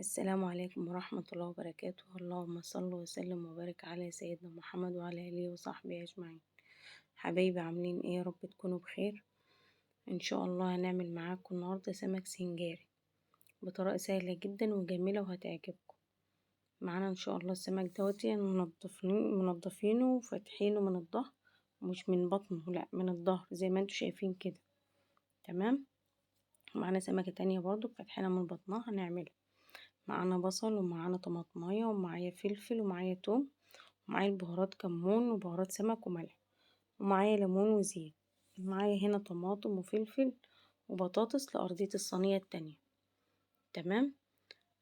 السلام عليكم ورحمة الله وبركاته. اللهم صل وسلم وبارك على سيدنا محمد وعلى آله وصحبه أجمعين. حبايبي عاملين ايه؟ يا رب تكونوا بخير. ان شاء الله هنعمل معاكم النهارده سمك سنجاري بطريقة سهلة جدا وجميلة وهتعجبكم. معانا ان شاء الله السمك دوت منضفينه وفاتحينه من الظهر، مش من بطنه، لا من الظهر زي ما انتوا شايفين كده، تمام. معانا سمكة تانية برضو فاتحينها من بطنها هنعملها. معانا بصل ومعانا طماطمايه ومعايا فلفل ومعايا توم ومعايا البهارات كمون وبهارات سمك وملح، ومعايا ليمون وزيت. معايا هنا طماطم وفلفل وبطاطس لأرضية الصينية التانية، تمام.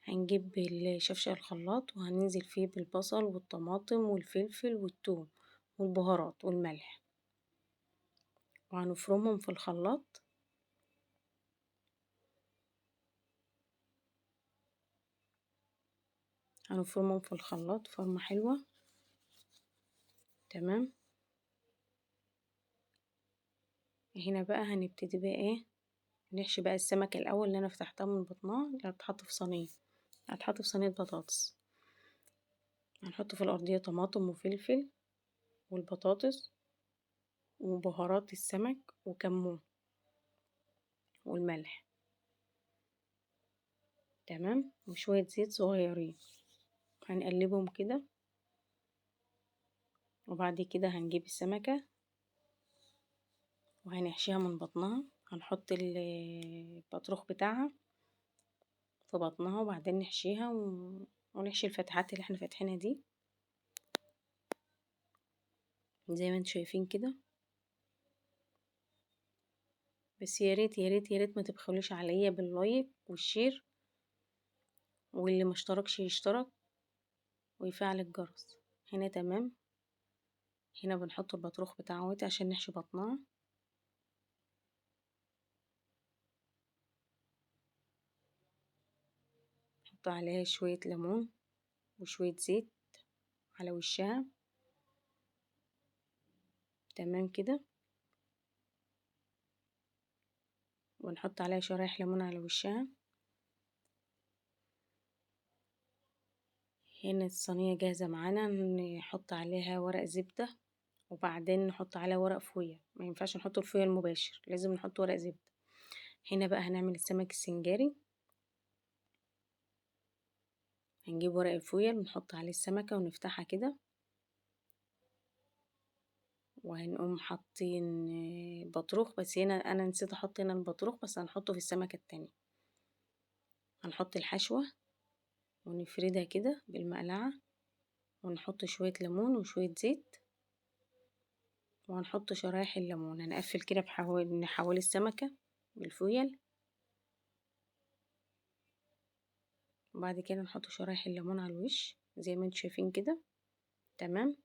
هنجيب الشفشق الخلاط وهننزل فيه بالبصل والطماطم والفلفل والثوم والبهارات والملح، وهنفرمهم في الخلاط. هنفرمهم في الخلاط فرمة حلوة، تمام. هنا بقى هنبتدي بقى ايه، نحشي بقى السمكة الأول اللي أنا فتحتها من بطنها، اللي هتتحط في صينية، هتحط في صينية بطاطس. هنحط في الأرضية طماطم وفلفل والبطاطس وبهارات السمك وكمون والملح، تمام، وشوية زيت صغيرين. هنقلبهم كده، وبعد كده هنجيب السمكة وهنحشيها من بطنها. هنحط البطروخ بتاعها في بطنها وبعدين نحشيها ونحشي الفتحات اللي احنا فاتحينها دي زي ما انتوا شايفين كده. بس يا ريت يا ريت يا ريت ما تبخلوش عليا بال like وال share، واللي ما اشتركش يشترك ويفعل الجرس. هنا تمام. هنا بنحط البطروخ بتاعه عشان نحشي بطنها. نحط عليها شوية ليمون وشوية زيت على وشها، تمام كده. ونحط عليها شرايح ليمون على وشها. هنا الصينية جاهزة معانا. نحط عليها ورق زبدة وبعدين نحط عليها ورق فويا. ما ينفعش نحط الفويا المباشر، لازم نحط ورق زبدة. هنا بقى هنعمل السمك السنجاري. هنجيب ورق الفويا ونحط عليه السمكة ونفتحها كده، وهنقوم حاطين بطروخ. بس هنا انا نسيت احط هنا البطروخ، بس هنحطه في السمكة التانية. هنحط الحشوة ونفردها كده بالمقلعة، ونحط شوية ليمون وشوية زيت، وهنحط شرايح الليمون. هنقفل كده حوالي السمكة بالفويل، وبعد كده نحط شرايح الليمون على الوش زي ما انتوا شايفين كده، تمام.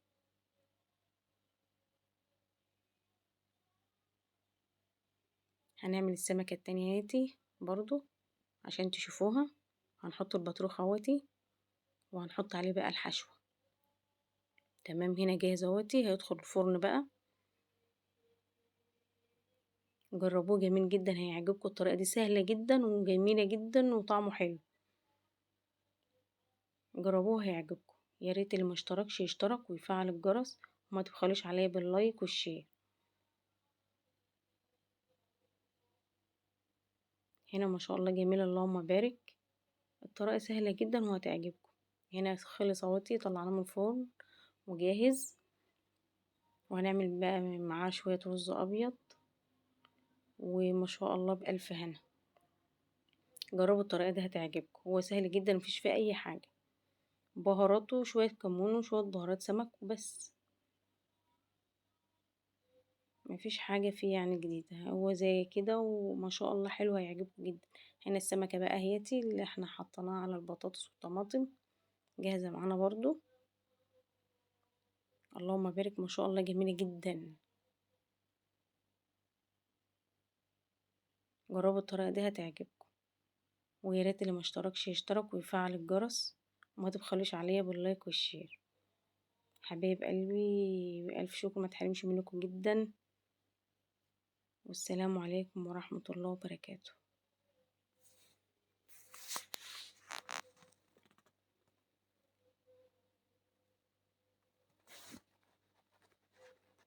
هنعمل السمكة التانية هاتي برضو عشان تشوفوها. هنحط البطروخ اهوتي وهنحط عليه بقى الحشوة، تمام. هنا جاهز اهوتي، هيدخل الفرن بقى. جربوه جميل جدا، هيعجبكم. الطريقة دي سهلة جدا وجميلة جدا وطعمه حلو، جربوه هيعجبكم. يا ريت اللي مشتركش يشترك ويفعل الجرس، وما تبخلوش عليا بال like وال share. هنا ما شاء الله جميل، اللهم بارك. الطريقة سهلة جدا وهتعجبكم. هنا خلص اهوتي، طلعناه من الفرن وجاهز. وهنعمل بقى معاه شوية رز أبيض، وما شاء الله بألف هنا. جربوا الطريقة دي هتعجبكم، هو سهل جدا مفيش فيه أي حاجة. بهاراته شوية كمون وشوية بهارات سمك وبس، مفيش حاجة فيه يعني جديدة، هو زي كده وما شاء الله حلو، هيعجبكم جدا. هنا السمكة بقى اهيتي اللي احنا حطيناها على البطاطس والطماطم، جاهزة معانا برضو. اللهم بارك، ما شاء الله جميلة جدا. جربوا الطريقة دي هتعجبكم. ويا ريت اللي ما اشتركش يشترك ويفعل الجرس، وما تبخلوش عليا بال like وال share. حبايب قلبي بألف شكر، ما تحرمش منكم جدا. والسلام عليكم ورحمة الله وبركاته.